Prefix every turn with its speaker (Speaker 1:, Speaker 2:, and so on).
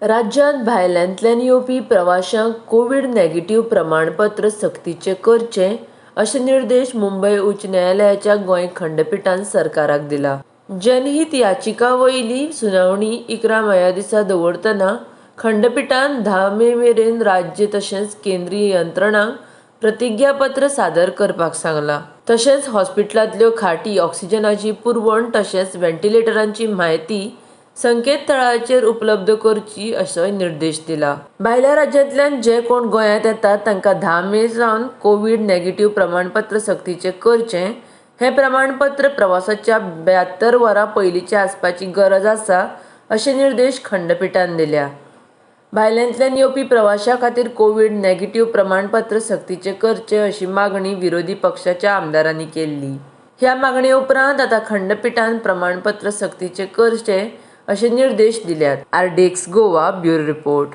Speaker 1: राज्यांत भायल्यांतल्यान येवपी प्रवाशांक कोवीड नॅगेटीव्ह प्रमाणपत्र सक्तीचें करचें अशे निर्देश मुंबय उच्च न्यायालयाच्या गोंय खंडपिठान सरकाराक दिला. जनहीत याचिका वयली सुनावणी 11 मेया दिसा दवरतना खंडपिठान 10 मे मेरेन राज्य तशेंच केंद्रीय यंत्रणांक प्रतिज्ञापत्र सादर करपाक सांगलां. तशेंच हॉस्पिटलांतल्यो खाटी, ऑक्सिजनाची पुरवण तशेंच व्हेंटिलेटरांची म्हायती संकेतथळाचेर उपलब्ध करची असोय निर्देश दिला. भायल्या राज्यांतल्यान जे कोण गोंयांत येतात तांकां 10 मे सावन कोवीड नॅगेटीव्ह प्रमाणपत्र सक्तीचें करचें. हें प्रमाणपत्र प्रवासाच्या 72 वरां पयलींचें आसपाची गरज आसा अशे निर्देश खंडपिठान दिल्या. भायल्यांतल्यान येवपी प्रवाशां खातीर कोवीड नॅगेटीव्ह प्रमाणपत्र सक्तीचें करचें अशी मागणी विरोधी पक्षाच्या आमदारांनी केल्ली. ह्या मागणे उपरांत आतां खंडपिठान प्रमाणपत्र सक्तीचें करचें अशे निर्देश दिल्यात. RDX Goa bureau report.